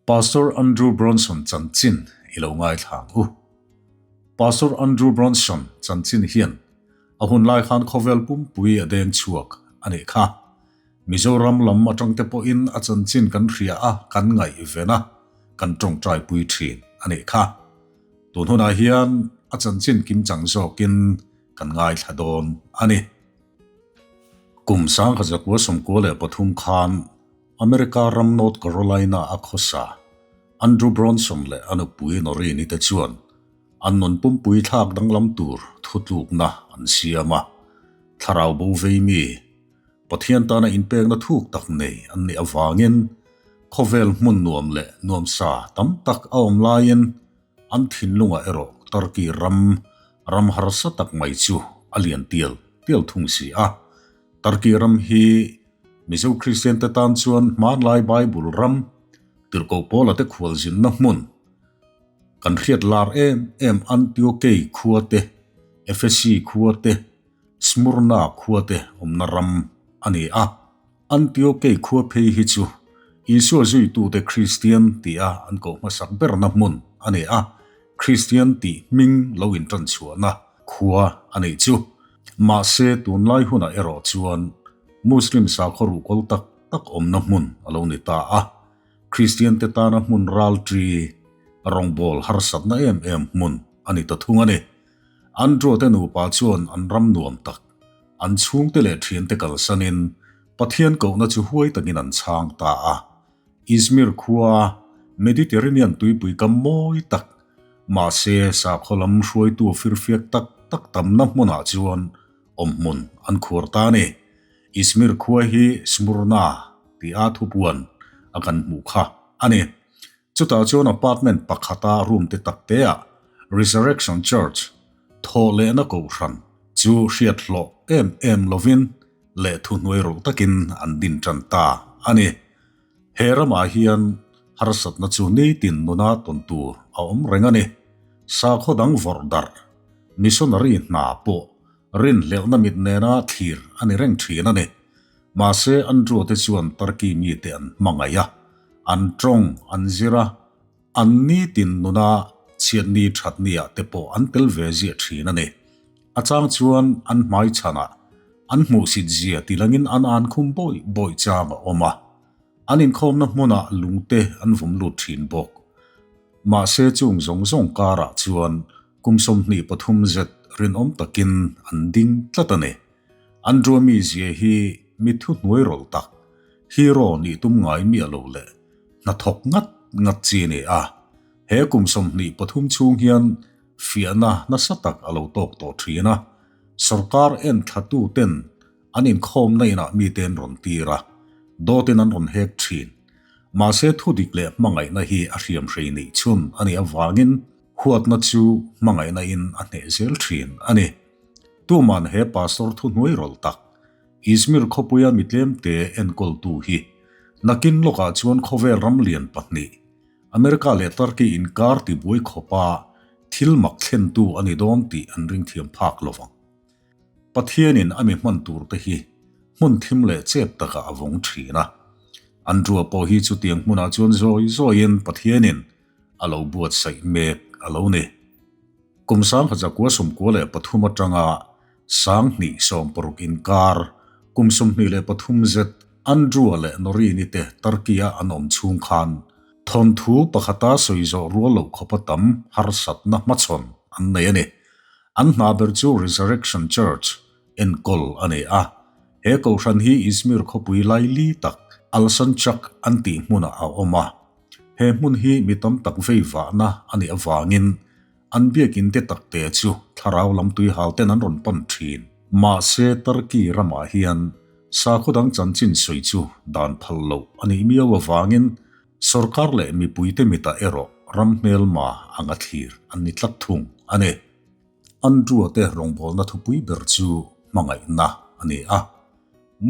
Pastor Andrew Bronson chanchin i lo ngaithla ang u. Pastor Andrew Bronson chanchin hian a hun lai khan khawvel pumpui a deng chhuak a nih kha. Mizoram lam atangte pawhin a chanchin kan hria a, kan ngaihven a, kan tawngtaipui thin a nih kha. Tun hunah hian a chanchin kimchang zawkin kan ngaithla dawn a ni. Kum 1993 khan America ram North Carolina a khawsa Andrew Bronson leh a nupui Noreen-i te chuan an nun pumpui thlak danglam tur thutlukna an siam a, thlarau bo vei mi, Pathian tana inpekna thuk tak nei an nih avangin khawvel hmun nuam leh nuamsa tam tak a awm laiin an thinlungah erawh Turkey ram ram harsa tak mai chu a lian tial tial thung si a. Turkey ram hi Mizo Kristiante tan chuan hmanlai Bible ram, tirhkoh Paula te khualzinna hmun, kan hriat lar em em Antiokei khua te, Efesi khua te, Smurna khua te awmna ram a ni a. Antiokei khua phei hi chu Isua zuitute Kristian tia an koh hmasak berna hmun a ni a, Kristian tih hming lo intan chhuahna khua a nih chu. Mahse, tunlai hunah erawh chuan Muslim sakhaw ruhkawl tak tak awmna hmun a lo ni ta a, Kristiante tana hmun ralṭi, rawngbawl harsatna em em hmun a ni ta thung a ni. Andrew te nupa chuan an ram nuam tak, an chhungte leh thiante kalsanin Pathian kohna chu huai takin an chhang ta a. Izmir khua, Mediterranean tuipui kam mawi tak, mahse sakhaw lam hruaitu firfiak tak tak tamna hmunah chuan awmhmun an khuar ta a ni. Izmir khua hi Smurna tia thupuan a kan hmuh kha a ni. Chutah chuan apartment pakhata room te tak teah Resurrection Church, thawh lehna kohhran, chu hriat hlawh em em lovin leh thuhnuai rawlh takin an din tan ta a ni. He ramah hian harsatna chu nitin nuna tawn tur a awm reng a ni. Sakhaw dang vawrh darh, missionary hna pawh rinhlelhna mit nena thlir a ni reng thin a ni. Mahse Andrew te chuan Turkey mite an hmangaih a, an tawng an zir a, an nitin nuna chhiatni thatni ah te pawh an tel ve ziah thin a ni. A chang chuan an hmai chhanah an hmuhsit zia tilangin an an khum bawih bawih chang a awm a, an inkhawmna hmunah lungte an vawm lut thin bawk. Mahse chung zawng zawng karah chuan kum 23 zet rinawm takin an ding tlat a ni. Andrew mizia hi mi thuhnuai rawlh tak, hero nih tum ngai miah lo leh hnathawk ngat ngat chi a ni a. He kum 23 chhung hian fiahna nasa tak a lo tawk tawh thin a, sorkar en thlatu ten an inkhawmna inah mite an rawn tir a, dawtin an rawn hek thin. Mahse thudik leh hmangaihna hi a hriamhrei neih chhun a nih avangin huatna chu hmangaihna in a hneh zel thin a ni. Tuman he pastor thuhnuai rawlh tak, Izmir khawpuia mi tlemte enkawltu hi nakin lawkah chuan khawvel ram lian pahnih, America leh Turkey inkar tibuai khawpa thil mak thlentu a ni dawn tih an ring thiam phak lo vang. Pathianin a mi hman turte hi hmun thim leh chep takah a vawng thin a. Andrew-a pawh hi chutiang hmunah chuan zawi zawiin Pathianin a lo buatsaih mek a lo ni. Kum 1993 atanga 2016 inkar kum 23 zet Andrew-a leh Noreen-i te Turkey-a an awm chhung khan thawnthu pakhata sawi zawh rual loh khawpa tam harsatna hmachhawn an nei a ni. An hna ber chu Resurrection Church enkawl a ni a. He kohhran hi Izmir khawpui laili tak Alsancak an tih hmunah a awm a. He hmun hi mi tam tak vei vahna a nih avangin an biakin te takte chu thlarau lam tuihal ten an rawn pan thin. Mahse Turkey ramah hian sakhaw dang chanchin sawi chu dan phal loh a nih miau avangin sorkar leh mipuite mitah erawh ram hmelma anga thlir an ni tlat thung a ni. Andrew-a te rawngbawlna thupui ber chu hmangaihna a ni a.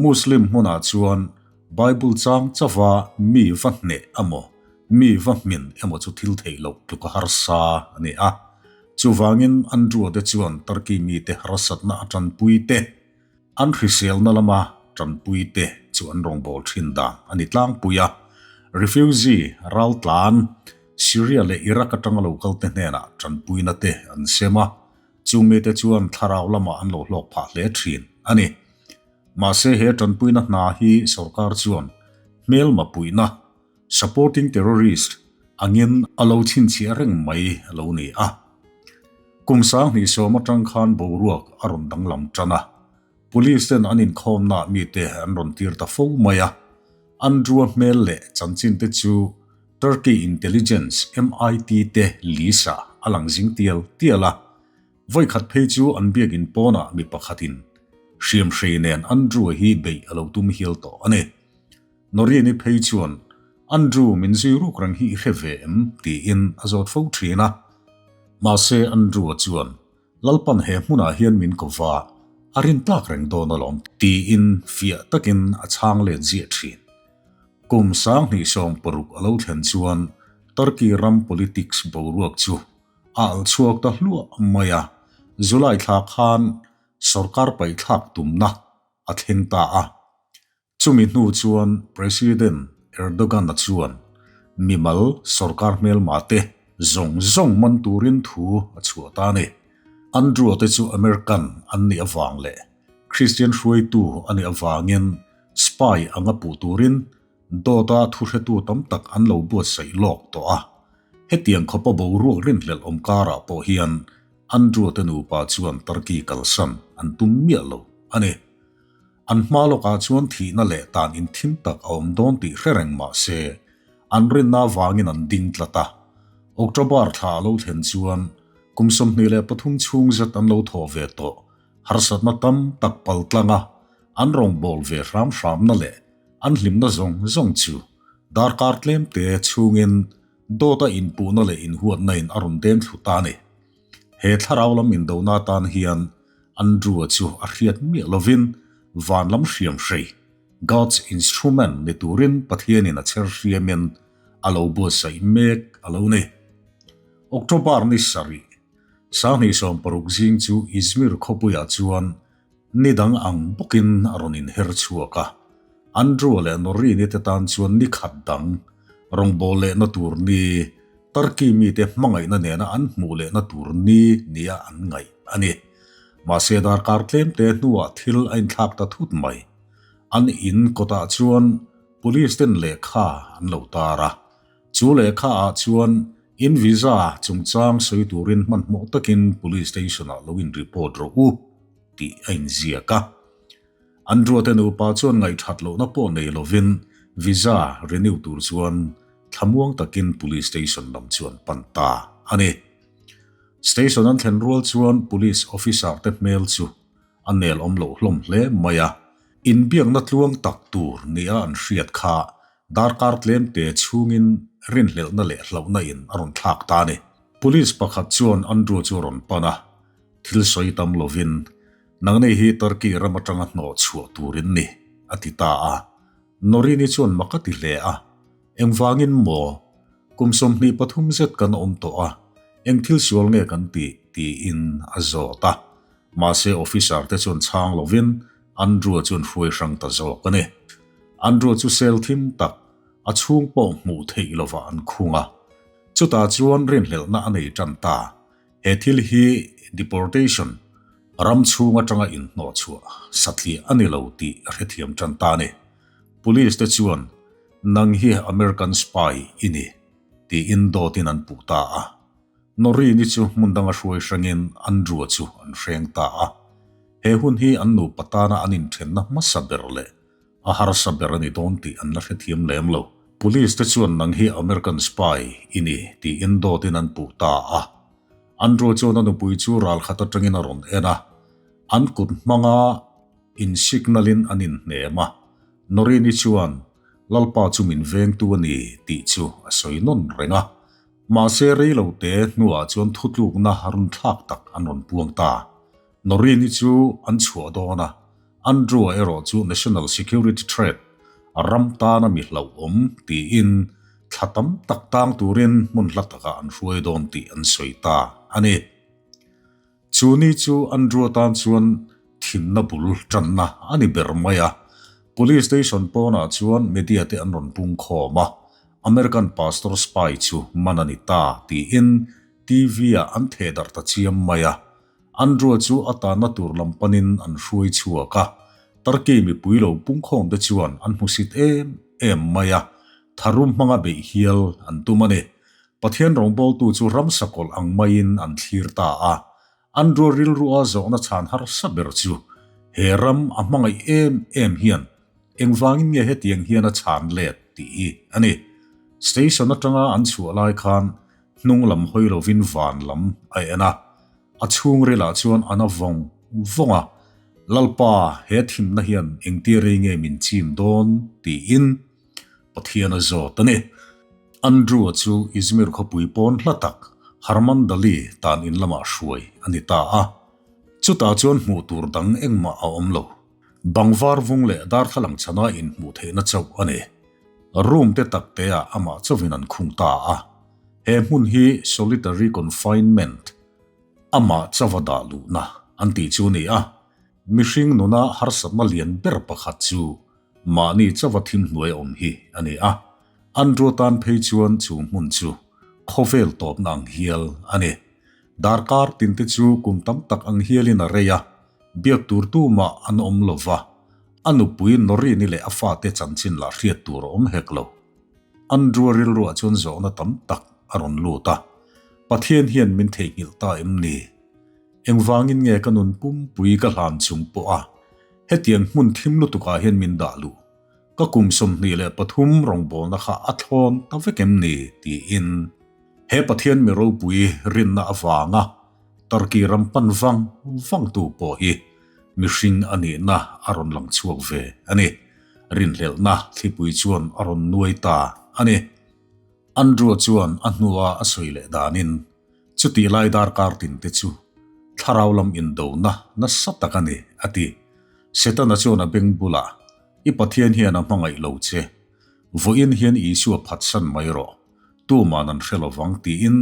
Muslim hmunah chuan Bible chang chauha mi va hneh emaw, mi va hmin emaw chu thil theih loh tluk a harsa a ni a. Chuvangin Andrew-a te chuan Turkey mite harsatna a tanpui te, an hriselna lama tanpui te chu an rawngbâwl thin dan a ni tlangpui a. Refugee, raltlan, Syria leh Iraq atanga lo kalte hnenah tanpuina te an sem a, chung mite chuan thlarau lamah an lo hlawk phah hle thin a ni. Mahse he tanpuina hna hi sorkar chuan hmelma puihna, supporting terrorist, angin a lo chhinchhiah reng mai a lo ni a. Kum 2010 atang khan boruak a rawn danglam tan a, police ten an inkhawmnaah mite an rawn tir ta fo mai a. Andrew-a hmel leh chanchin te chu Turkey Intelligence, MIT, te list ah a lang zing tial tial a. Vawikhat phei chu an biakin pawnah mi pakhatin hriamhrei nen Andrew-a hi beih a lo tum hial tawh a ni. Noreen-i phei chuan, Andrew min zui ruk reng hi i hre ve em? tiin a zawt fo thin a. Mahse Andrew-a chuan, Lalpan he hmunah hian min ko va, a rin tlak reng dawn alawm, tiin fiah takin a chhang let ziah thin. Kum 2016 a lo thlen chuan Turkey ram politics boruak chu a alh chhuak ta hluah mai a, July thla khan sorkar paihthlak tumna a thleng ta a. Chumi hnu chuan President Erdogan-a chuan mimal sorkar hmelma te zawng zawng man turin thu a chhuah ta a ni. Andrew-a te chu American an nih avang leh Christian hruaitu a nih avangin spy anga puh turin dawta thuhretu tam tak an lo buatsaih lawk tawh a. Hetiang khawpa boruak rinhlelh awm karah pawh hian Andrew-a te nupa chuan Turkey kalsan an tum miah lo a ni. An hma lawkah chuan thihna leh tan inthim tak a awm dawn tih hre reng mah se, an rinna avangin an ding tlat a. October thla a lo thlen chuan kum 23 chhung zet an lo thawh ve tawh harsatna tam tak pal tlang a, an rawngbâwl ve hram hramna leh an hlimna zawng zawng chu darkar tlemte chhungin dawta inpuhna leh inhuatna in a rawn deng thlu ta a ni. He thlarau lam indona atan hian Andrew-a chu a hriat miah lovin van lam hriam hrei, God's instrument, ni turin Pathianin a chher hriamin a lo buatsaih mek a lo ni. October ni sarih, 2016 zing chu Izmir khawpuiah chuan Ni dang ang bawkin a rawn inher chhuak a, Andrew leh Noreen-i te tan chuan ni khat dang, rawngbâwl lehna tur ni, Turkey mite hmangaihna nena an hmuh lehna tur ni nia an ngaih a ni. Mahse darkar tlemte hnuah thil a inthlak ta thut mai. An in kawtah chuan Police ten lehkha an lo tar a, chu lehkha ah chuan in visa chungchang sawi turin hmanhmawh takin Police Station-ah lo in report rawh u. tih a inziak a. Andrew-te nupa chuan ngaihthat lohna pawh nei lovin visa renew tur chuan thlamuang takin police station lam chu an pan ta a ni. Station an thlen rual chuan police officer te hmel chu a nel awm loh hlawm hle mai a, inbiakna tluang tak tur nia an hriat kha darkar tlemte chhungin rinhlelhna leh hlauhna in a rawn thlak ta a ni. Police pakhat chuan Andrew chu a rawn pan a, Thil sawi tam lovin, Nangni hi Turkey ram atanga hnawh chhuah turin ni, a ti ta a. Norini chuan mak a ti hle a, Engvangin maw? Kum 23 zet kan awm tawh a, eng thil sual nge kan tih? tiin a zawt a. Mahse officer te chuan chhang lovin Andrew-a chuan hruai hrang ta zawk a ni. Andrew chu cell thim tak, a chhung pawh hmuh theih lovah an khung a. Chutah chuan rinhlelhna a nei tan ta. He thil hi deportation, ram chhung atanga inhnawh chhuah satliah a ni lo tih a hrethiam tan ta a ni. Police te chuan, Nang hi American spy i ni, tiin dawtin an puh ta a. Noreen-i chu hmun danga hruai hrangin Andrew-a chu an hreng ta a. He hun hi an nupa tana an inthenna hmasa ber leh A harsa ber a ni dawn tih an la hrethiam lem lo. Police te chuan nang hi American spy i ni tiin dawtin an puh ta a. Andrew chuan a nupui chu ral khat atangin a rawn en a. An kut hmanga in signal in an inhnem a. Norini chuan Lalpa chu min vengtu a ni tih chu a sawi nawn reng a. Mahse reilote hnuah chuan thutlukna rawn thlak tak an rawn puang ta. Norini chu an chhuah dawn a. Andrew-a erawh chu National Security Threat, ram tana mi hlauhawm, tiin thla tam tak tang turin hmun hla takah an hruai dawn tih an sawi ta a ni. Chu ni chu Andrew-a tan chuan thimna bul tanna a ni ber mai a. Police station pawnah chuan media te an rawn pung khawm a. American Pastor Spy chu man a ni ta tiin TV-ah an thehdarh ta chiam mai a. Andrew-a chu a tanna tur lam panin an hruai chhuak a, Turkey mipui lo pungkhawm te chuan an hmusit em em mai a, tharum hmanga beih hial an tum a ni. Pathian rawngbawltu chu ramsakawlh ang maiin an thlir ta a, Andrew rilrua zawhna chhan harsa ber chu he ram a hmangaih em em hian engvangin nge hetiang hian a chhan let tih hi a ni. Station atanga an chhuah lai khan hnung lam hawi lovin van lam a en a, a chhungrilah chuan a na vawng vawng a, Lalpa he thimna hian engtir rei nge min chim dawn tiin Pathian a zawt a ni. Andrew-a chu Izmir khawpui pawn hla tak Harmandali tan in lamah hruai a ni ta a. Chutah chuan hmuh tur dang engmah a awm lo. Bang var vung leh darthlalang chhana inhmuh theihna chauh a ni. Room te tak teah amah chauhin an khung ta a. He hmun hi solitary confinement, amah chauha dah luhna an tih chu a ni a. Mihring nuna harsatna lian ber pakhat chu Mahni chauha thim hnuai awm hi a ni a, Andrew tan phei chuan chu hmun chu khawvel tawpna ang hial a ni. Darkar tinte chu kum tam tak ang hialin a rei a, biak tur tumah an awm lo va, a nupui Noreen-i leh a fate chanchin lah hriat tur a awm hek lo. Andrew-a rilruah chuan zawhna tam tak a rawn lut a, Pathian hian min theihnghilh ta em ni? Engvangin nge ka nun pumpui ka hlan chung pawh a hetiang hmun thim lutukah hian min dah luh? Ka kum 23 rawngbawlna kha a thlawn ta vek em ni? tiin he Pathian mi ropui rinna avanga Turkey ram pan vang vangtu pawh hi mihring a nihna a rawn lang chhuak ve a ni. Rinhlelhna thlipui chuan a rawn nuai ta a ni. Andrew chuan a hnua a sawi leh danin Chutih lai darkar tin te chu thlarau lam indona nasa tak a ni, a ti. Setana chuan a beng bulah, I Pathian hian a hmangaih lo che. Vawiin hian Isua phatsan mai rawh, tuman an hre lovang tiin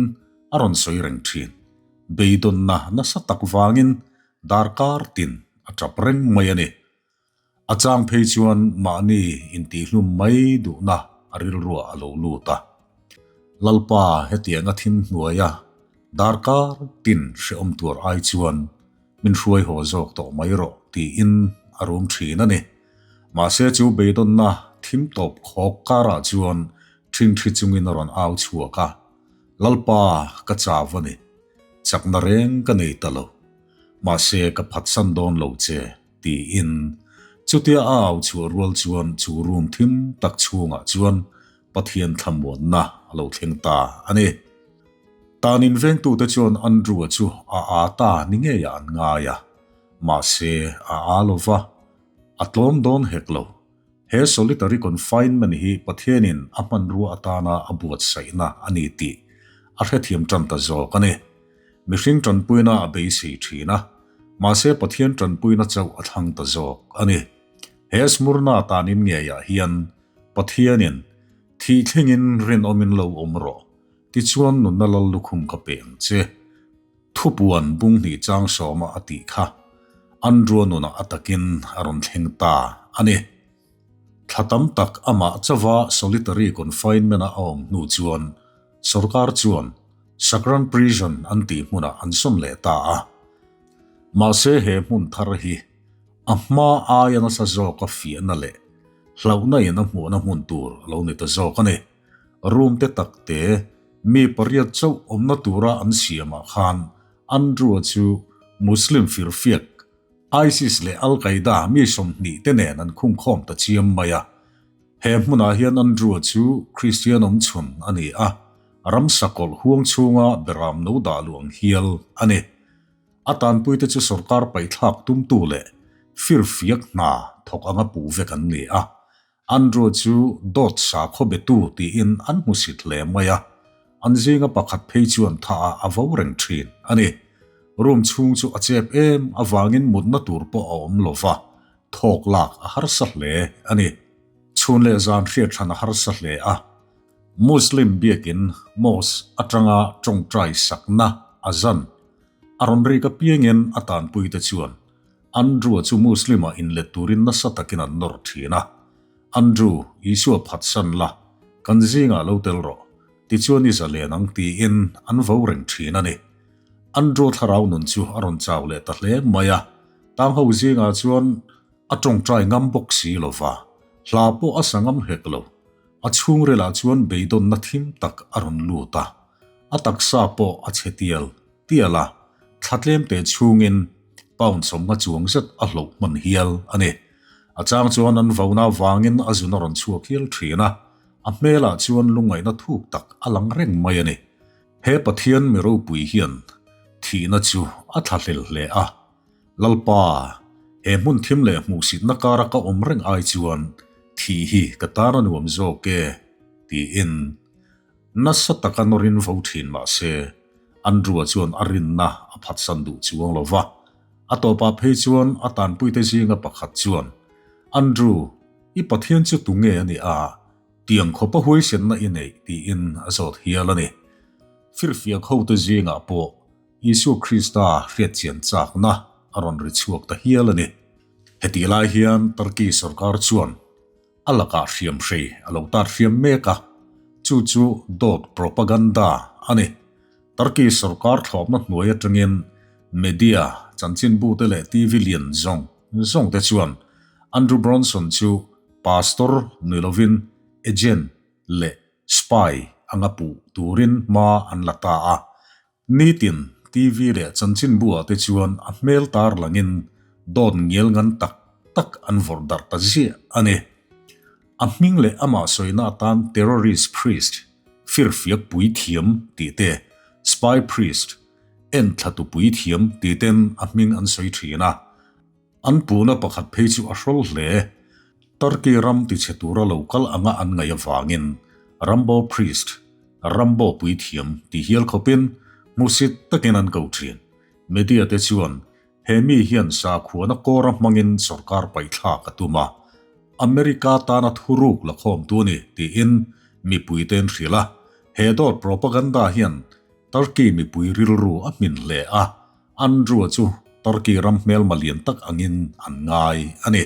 a rawn sawi reng thin. Beidawnna nasa tak vangin darkar tin a tap reng mai a ni. A chang phei chuan mahni intihhlum mai duhna a rilruah a lo lut a. Lalpa hetianga thim hnuaia darkar tin hrehawm tur ai chuan min hruai haw zawk tawh mai rawh tiin a rum thin a ni. Mahse chu beidawnna thim tawp khawk karah chuan thinhri chungin a rawn au chhuak a, Lalpa ka chau a ni, chakna reng ka nei ta lo. Mahse ka phatsan dawn lo che. Tiin chutia a au chhuah rual chuan chu room thim tak chhungah chuan Pathian thlamuanna a lo thleng ta a ni. Tan invengtute chuan Andrew-a chu a aa ta ni ngeiah an ngai a, mahse a aa lo va, a tlawm dawn hek lo. He solitary confinement hi Pathianin a hmanrua atana a buatsaihna a ni tih a hrethiam tan ta zawk a ni. Mihring tanpuina a beisei thin a, mahse Pathian tanpuina chauh a thlang ta zawk a ni. He Smurna tanin ngeiah hian Pathianin, Thih thlengin rinawmin lo awm rawh, tichuan nunna lal lukhum ka pe ang che. Thupuan bung hnih chang sawma a tih kha Andrew-a nunah a takin a rawn thleng ta a ni. Thla tam tak amah chauha solitary confinement-a a awm hnu chuan sorkar chuan Sakran Prison an tih hmunah an sawm leh ta a. Mahse he hmun thar hi a hma aia nasa zawka fiahna leh hlauhna in a hmuhna hmun tur a lo ni ta zawk a ni. Room te tak te mi pariat chauh awmna tura an siamah khan Andrew-a chu Muslim firfiak ISIS leh Al Qaeda mi 20 te nen an khungkhawm ta chiam mai a. He hmunah hian Andrew-a chu Kristian awmchhun a ni a, ramsa kawlh huang chhunga beram no dah luh ang hial a ni. A tanpuite chu sorkar paihthlak tumtu leh firfiak hna thawk anga puh vek an ni a. Andrew chu dawt sakhaw betu tiin an hmusit hle mai a, an zinga pakhat phei chuan tha ah a vo reng thin a ni. Room chhung chu a chep em avangin mutna tur pawh a awm lo va, thawk lak a harsa hle a ni. Chhun leh zan hriat hran a harsa hle a, Muslim biakin mosque atanga tawngtai sakna azan a rawn rik apiangin a tanpuite chuan Andrew-a chu Muslim-ah inlet turin nasa takin an nawr thin a. Andrew, Isua phatsan la, Kan zingah lo tel rawh, tichuan i zalen ang tiin an vo reng thin a ni. Andrew thlarau nun chu a rawn chau leh ta hle mai a, tang ho zingah chuan a tawngtai ngam bawk si lo va, hla pawh a sa ngam hek lo. A chhungrilah chuan beidawnna thim tak a rawn lut a, a taksa pawh a chhe tial tial a, thla tlem teh chhungin pound 50 chuang zet a hloh hman hial a ni. A chang chuan an vona vangin a zun a rawn chhuak hial thin a, a hmelah chuan lungngaihna thuk tak a lang reng mai a ni. He Pathian mi ropui hian thihna chu a thlahlel hle a, Lalpa, he hmun thim leh hmuhsitna kara ka awm reng ai chuan thih hi ka tan a nuam zawk e, tiin nasa taka nawrin vo thin mah se, Andrew-a chuan a rinna a phatsan duh chuang lo va. A tawpah phei chuan a tanpuite zinga pakhat chuan, Andrew, i Pathian chu tunge a nih a? Tiang khawpa huaisenna i neih tiin a zawt hial a ni. Firfiak hote zingah pawh Isua Krista hriatchian chakna a rawn ri chhuak ta hial a ni. Hetih lai hian Turkey sorkar chuan a lakah hriam hrei a lo tar hriam mek a, chu chu dawt propaganda a ni. Turkey sorkar thlawpna hnuai atangin media, chanchinbute leh TV lian zawng zawngte chuan Andrew Brunson chu Pastor ni lovin agent leh spy anga puh turin hma an la ta a. Nitin TV leh chanchinbu ah te chuan a hmel tar langin dawt ngial ngan tak tak an vawrh darh ta ziah a ni. A hming leh amah sawina atan terrorist priest, firfiak puithiam tih te, spy priest, enthlatu puithiam tih ten a hming an sawi thin a. An puhna pakhat phei chu a hrawl hle. Turkey ram tichhe tura lo kal anga an ngaih avangin Rambo Priest, Rambo puithiam, ti hial khawpin hmusit takin an ko thin. Media te chuan he mi hian sakhuana kawra hmangin sorkar paihthlak a tum a, America tana thuruk la khawmtu a ni tiin mipuite an hrilh a. He dawt propaganda hian Turkey mipui rilru a hmin hle a. Andrew-a chu Turkey ram hmelma lian tak angin an ngai a ni.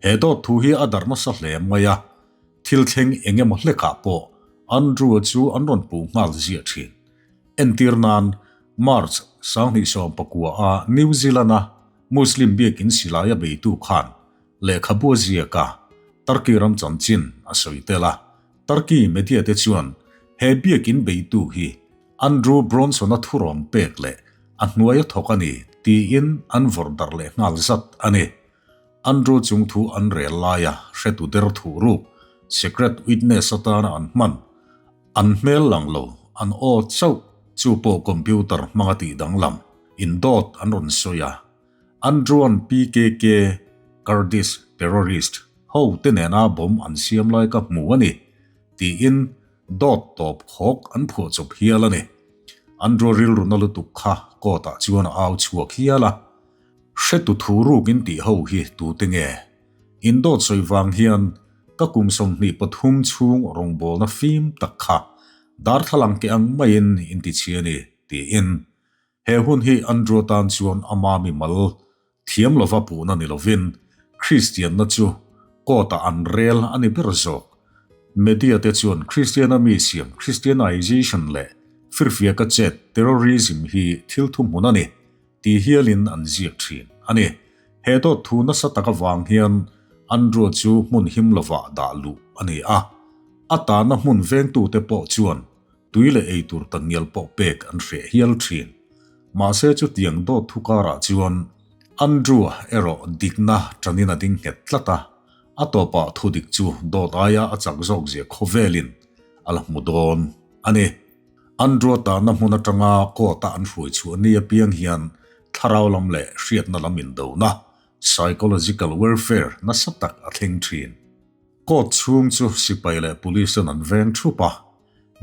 He dawt thu hi a darh nasa hle mai a, thil thleng eng emaw hlekah pawh Andrew-a chu an rawn puh nghal ziah thin. Entir nan, March 2019-a New Zealand-a Muslim biakin silaia beitu khan lehkhabu a ziak a, Turkey ram chanchin a sawi tel a. Turkey media te chuan he biakin beitu hi Andrew Bronson-a thurawn pek leh a hnuai a thawk a ni tiin an vawrh darh leh nghal zat a ni. Andrew chung thu an rel laia hretu der thuh ruk, secret witness atana an hman, an hmel lang lo, an aw chauh, chu pawh computer hmanga tih danglam, indawt an rawn sawi a. Andrew-a'n PKK, Kurdish terrorist, ho te nena bomb an siam lai ka hmu a ni, tiin Dawt tawp khawk an phuah chawp hial a ni. Andrew rilru na lutuk kha court ah chuan a au chhuak hial a. Hretu thu ruk in tih ho hi tute nge? In dawt sawi vang hian ka kum 23 chhung rawngbawlna fim tak kha darthlalang ke ang maiin in ti chhi a ni, tiin. He hun hi Andrew tan chuan ama mimal Thiam lova puhna ni lovin Kristianna chu court-ah an rel a ni ber zawk. Media te chuan Kristiana mi siam Christianization leh firfiaka chet terrorism hi thil thuhmun a ni ti hialin an ziak thin a ni. He dawt thu nasa tak avang hian Andrew chu hmun him lovah dah luh a ni a. A tahna hmun vengtute pawh chuan tui leh eitur takngial pawh pek an hreh hial thin. Mahse chutiang dawt thu karah chuan Andrew erawh dikna tanin a ding nghet tlat a, a tawpah thu dik chu dawt aia a chak zawk zia khawvelin a la hmu dawn a ni. Andrew tahna hmun atanga court-a an hruai chhuah ni apiang hian thlarau lam leh hriatna lam indona, psychological warfare, nasa tak a thleng thin. Court chhung chu sipai leh police-ten an veng thup a,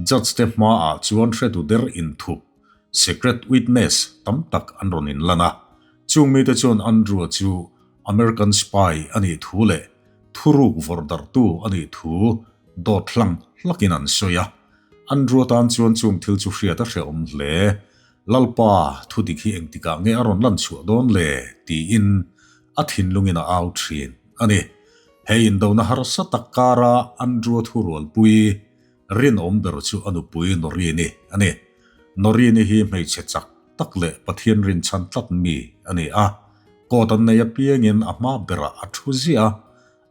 Judge te hmaah chuan hretu der inthup, secret witness, tam tak an rawn inlan a. Chung mite chuan Andrew-a chu American spy a nih thu leh thuruk vawrh darhtu a nih thu dawt hlang hlakin an sawi a. Andrew-a tan chuan chung thil chu hriat a hrehawm hle. Lalpa, thudik hi engtikah nge a rawn lan chhuah dawn le? tiin a thinlungin a au thin a ni. He indona harsa tak kara Andrew-a thurualpui rinawm ber chu a nupui Noreen-i a ni. Noreen-i hi hmeichhe chak tak leh Pathian rinchhan tlat mi a ni a. Court an nei apiangin a hma berah a thu ziah a,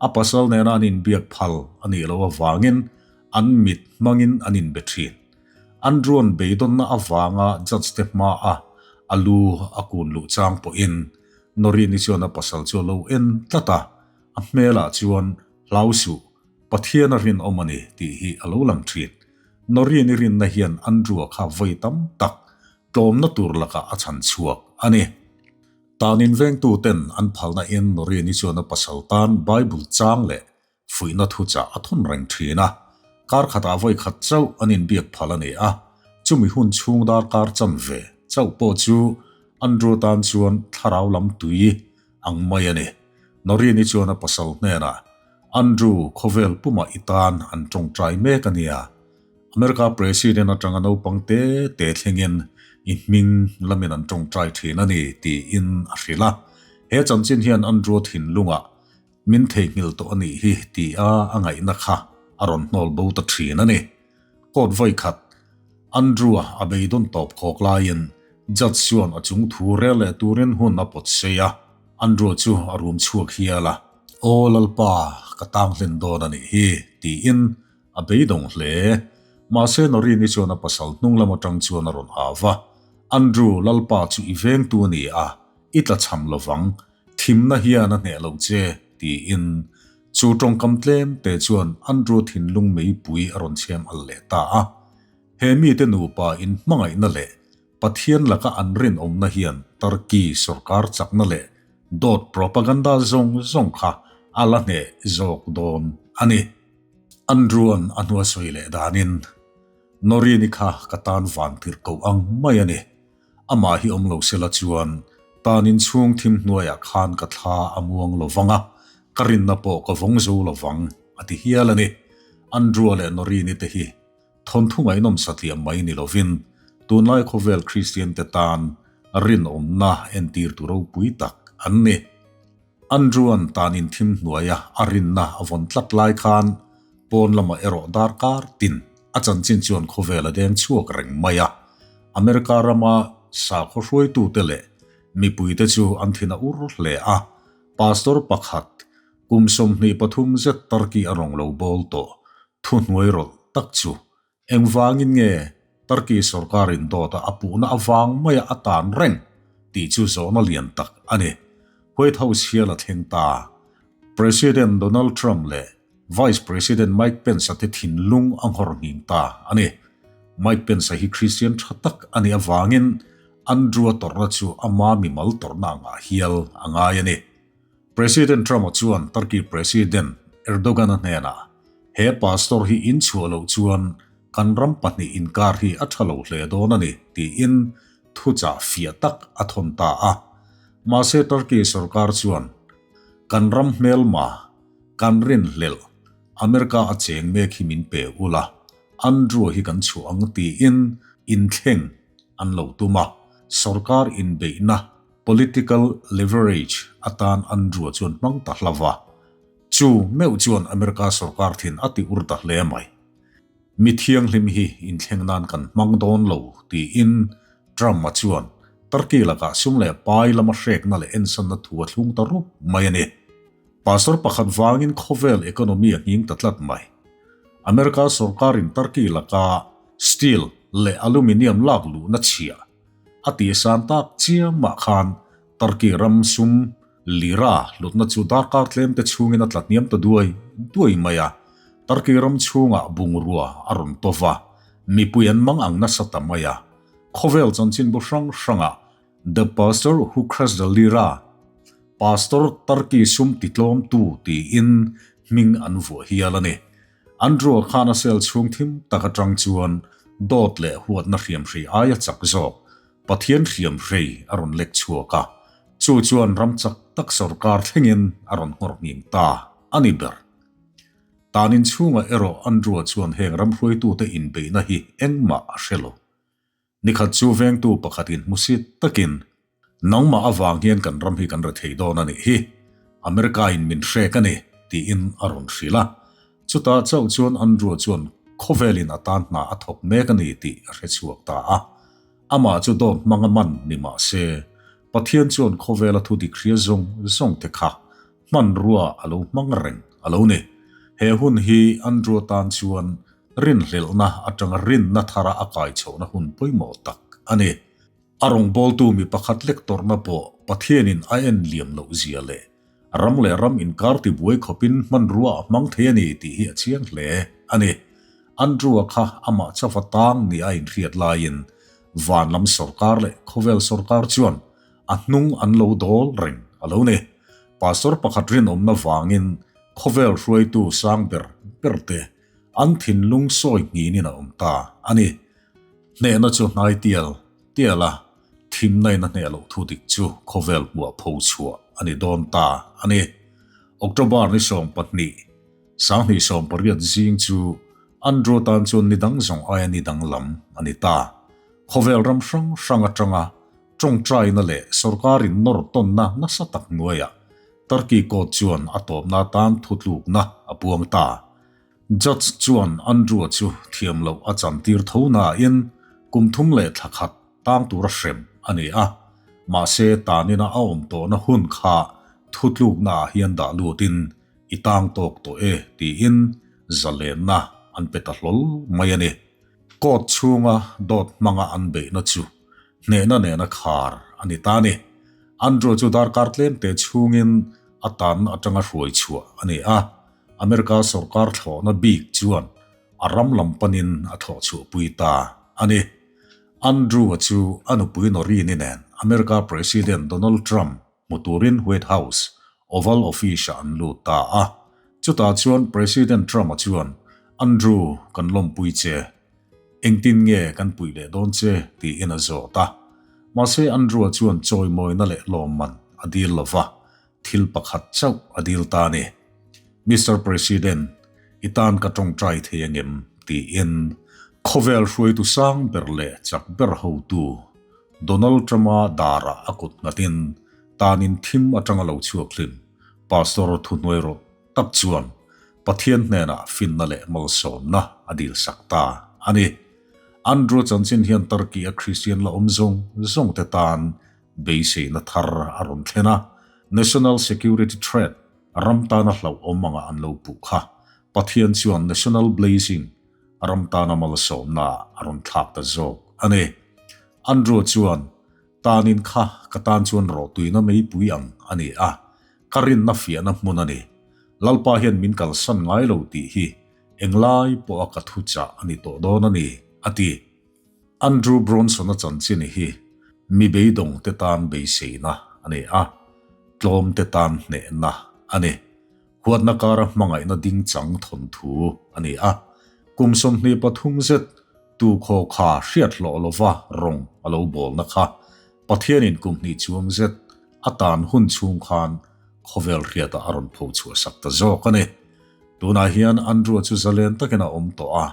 a pasal nena an inbiak phal a nih loh avangin an mit hmangin an inbe thin. Andrew-a'n beidawnna avanga judge te hmaa a lu a kun luh chang pawhin Noreen-i chuan a pasal chu a lo en tlat a, a hmelah chuan hlau suh, Pathian a rinawm a ni tih hi a lo lang thin. Noreen-i rinna hian Andrew-a kha vawi tam tak tlawmna tur lakah a chhan chhuak a ni. Tan invengtuten an phalna in Noreen-i chuan a pasal tan Bible chang leh fuihna thuchah a thawn reng thin a, kar khatah vawi khat chauh an inbiak phal a ni a, chumi hun chhung darkar chanve chauh pawh chu Andrew tan chuan thlarau lam tui ang mai a ni. Noreen-i chuan a pasal hnenah, Andrew, khawvel pumah i tan an tawngtai mek a nia. America President atanga naupang te te thlengin i hming lamin an tawngtai thin a ni, tiin a hrilh a. He chanchin hian Andrew-a thinlungah Min theihnghilh tawh a nih hi ti a a ngaihna kha a rawn hnawl bo ta thin a ni. Court vawi khat Andrew-a a beidawn tawp khawk laiin Judge chuan a chung thu rel leh turin hun a pawt sei a, Andrew chu a rum chhuak hial a. Aw Lalpa, ka tang hlen dawn a nih hi, tiin a beidawng hle. Mahse Noreen-i chuan a pasal hnung lam atang chuan a rawn au va, Andrew, Lalpa chu i vengtu a ni a, i tlachham lovang, Thimna hian a hneh lo che, tiin chu tawngkam tlem te chuan Andrew thinlung meipui a rawn chhem al leh ta a. He mite nupa inhmangaihna leh Pathian laka an rinawmna hian Turkey sorkar chakna leh dawt propaganda zawng zawng kha a la hneh zawk dawn a ni. Andrew-a'n a hnua sawi leh danin, Noreen-i kha ka tan vantirh koh ang mai a ni. Amah hi awm lo sela chuan tan in chhung thim hnuaiah khan ka thla a muang lo vang a, ka rinna pawh ka vawng zo lo vang, a ti hial a ni. Andrew-a leh Noreen-i te hi thawnthu ngaihnawm satliah mai ni lovin tunlai khawvel Kristian-te tan rinawmna entirtu ropui tak an ni. Andrew-a'n tan in thim hnuaia a rinna a vawn tlat lai khan pawn lamah erawh darkar tin a chanchin chuan khawvel a deng chhuak reng mai a. America rama sakhaw hruaitute leh mipuite chu an thin a ur hle a, Pastor pakhat kum 23 zet Turkey a rawng lo bawl tawh thuhnuai rawlh tak chu Engvangin nge Turkey sorkarin dawta a puhna avang maia a tan reng tih chu zawhna lian tak a ni. White House hial a thleng ta. President Donald Trump leh Vice President Mike Pence-a te thinlung a nghawr nghing ta a ni. Mike Pence-a hi Christian tha tak a nih avangin Andrew-a tawrhna chu ama mimal tawrhna angah hial a ngai a ni. President Trump-a chuan Turkey President Erdogan-a hnenah, He pastor hi in chhuah loh chuan kan ram pahnih inkar hi a tha lo hle dawn a ni, tiin thuchah fiah tak a thawn ta a. Mahse Turkey sorkar chuan, Kan ram hmelma, kan rinhlelh, America a cheng mek hi min pe ula, Andrew hi kan chhuah ang tiin inthleng an lo tum a, sorkar inbeihna Political leverage atan Andrew-a chuan hmang ta hla va. Chu meuh chuan America sorkar thin a ti ur ta hle mai. Mi thianghlim hi inthleng nan kan hmang dawn lo tiin Trump-a chuan Turkey lakah sum leh pai lama hrekna leh ensanna thu a thlung ta rup mai a ni. Pastor pakhat vangin khawvel economy a nghing ta tlat mai. America sorkarin Turkey laka steel leh aluminium lak luhna chhia A tihsan tak chiamah khan Turkey ram sum lira hlutna chu darkar tlemte chhungin a tla hniam ta duai duai mai a. Turkey ram chhungah bungrua a rawn to va, mipui an mang ang nasa ta mai a. Khawvel chanchinbu hrang hrangah The Pastor Who Crushed the Lira, Pastor Turkey sum titlawmtu tiin hming an vuah hial a ni. Andrew-a khan a cell chhung thim tak atang chuan dawt leh huatna hriamhrei aia chak zawk Pathian hriamhrei a rawn lek chhuak a, chu chuan ram chak tak sorkar thlengin a rawn nghawr nghing ta a ni ber. Tan inchhungah erawh Andrew-a chuan heng ram hruaitute inbeihna hi engmah a hre lo. Nikhat chu vengtu pakhatin hmusit takin, Nangmah avang hian kan ram hi kan rethei dawn a nih hi. America in min hrek a ni, tiin a rawn hrilh a. Chutah chauh chuan Andrew chuan khawvelin a tan hna a thawk mek a ni tih a hre chhuak ta a. Amah chu dawt hmanga man ni mah se, Pathian chuan khawvela thu dik hria zawng zawng te kha hmanrua a lo hmang reng a lo ni. He hun hi Andrew tan chuan rinhlelhna atanga rinna thara a kai chhohna hun pawimawh tak a ni. A rawngbawltu mi pakhat lek tawrhna pawh Pathianin a en liam loh zia leh ram leh ram inkar tibuai khawpin hmanrua a hmang thei a ni tih hi a chiang hle a ni. Andrew-a kha amah chauha tang ni a inhriat laiin van lam sawrkar leh khawvel sawrkar chuan a hnung an lo dawl reng a lo ni. Pastor pakhat rinawmna vangin khawvel hruaitu sang ber ber te an thinlung sawi nghinin a awm ta a ni. Hnehna chu hnai tial tial a, thimna in a hneh loh thu dik chu khawvel hmuah pho chhuah a ni dawn ta a ni. October ni 20, 2018 zing chu Andrew tan chuan ni dang zawng aia ni dang lam a ni ta. Khawvel ram hrang hrang atanga tawngtaina leh sorkarin nawr tawnna nasa tak hnuaiah Turkey court chuan a tawpna atan thutlukna a puang ta. Judge chuan Andrew-a chu thiam loh a chantir tho nain kum thum leh thla khat tang tura hrem a ni a, mahse tanina a awm tawhna hun kha thutluknaah hian dah lutin i tang tawk tawh e tiin zalenna an pe ta hlawl mai a ni. Court chhunga dawt hmanga an beihna chu hnehna nena khar a ni ta a ni. Andrew chu darkar tlemte chhungin a tanna atanga hruai chhuah a ni a. America sorkar thlawhna bik chuan a ram lam panin a thlawh chhuahpui ta a ni. Andrew-a chu a nupui Noreen-i nen America President Donald Trump hmu turin White House Oval Office-ah an lut ta a. Chutah chuan President Trump-a chuan, Andrew, kan lawmpui che. Engtin nge kan puih leh dawn che? tiin a zawt a. Mahse Andrew-a chuan chawimawina leh lawmman a dil lo va, Thil pakhat chauh a dil ta a ni. Mister President, i tan ka tawngtai thei angem? tiin khawvel hruaitu sang ber leh chak ber hotu Donald Trump-a darah a kut nghatin tanin thim atanga lo chhuak hlim Pastor thuhnuai rawh tak chuan Pathian hnenah finna leh malsawmna a dilsak ta a ni. Andrew chanchin hian Turkey-a Christian la awm zawng zawngte tan Beiseina thar a rawn thlen a, National Security Threat ram tana hlauhawm anga an lo puh kha Pathian chuan National Blazing ram tana malsawmna a rawn thlak ta zawk a ni. Andrew chuan, Tanin kha ka tan chuan rawhtuina meipui ang a ni a, ka rinna fiahna hmun a ni. Lalpa hian min kalsan ngai lo tih hi englai pawha ka thuchah a ni tawh dawn a ni, a ti. Andrew Bronson-a chanchin hi mi beidawngte tan beiseina a ni a, tlawmte tan hnehna a ni. Huatna kara hmangaihna ding chang thawnthu a ni a, kum 23 zet tu khaw kha hriat hlawh lova rawng a lo bawlna kha Pathianin kum hnih chuang zet a tan hun chhung khan khawvel hriatah a rawn pho chhuahsak ta zawk a ni. Tunah hian Andrew-a chu zalen takin a awm tawh a,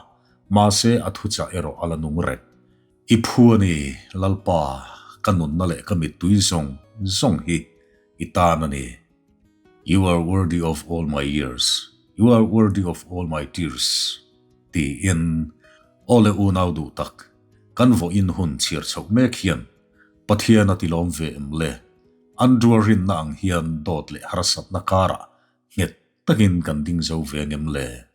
Mahse a thuchah erawh a la nung reng. I phu a ni, Lalpa, ka nunna leh ka mittui zawng zawng hi i tan a ni. You are worthy of all my years, you are worthy of all my tears, tiin aw leh unau duh tak, kan vawiin hun chhiar chhoh mek hian Pathian a tilawm ve em le? Andrew-a rinna ang hian dawt leh harsatna karah nghet takin kan ding zo ve ngem le?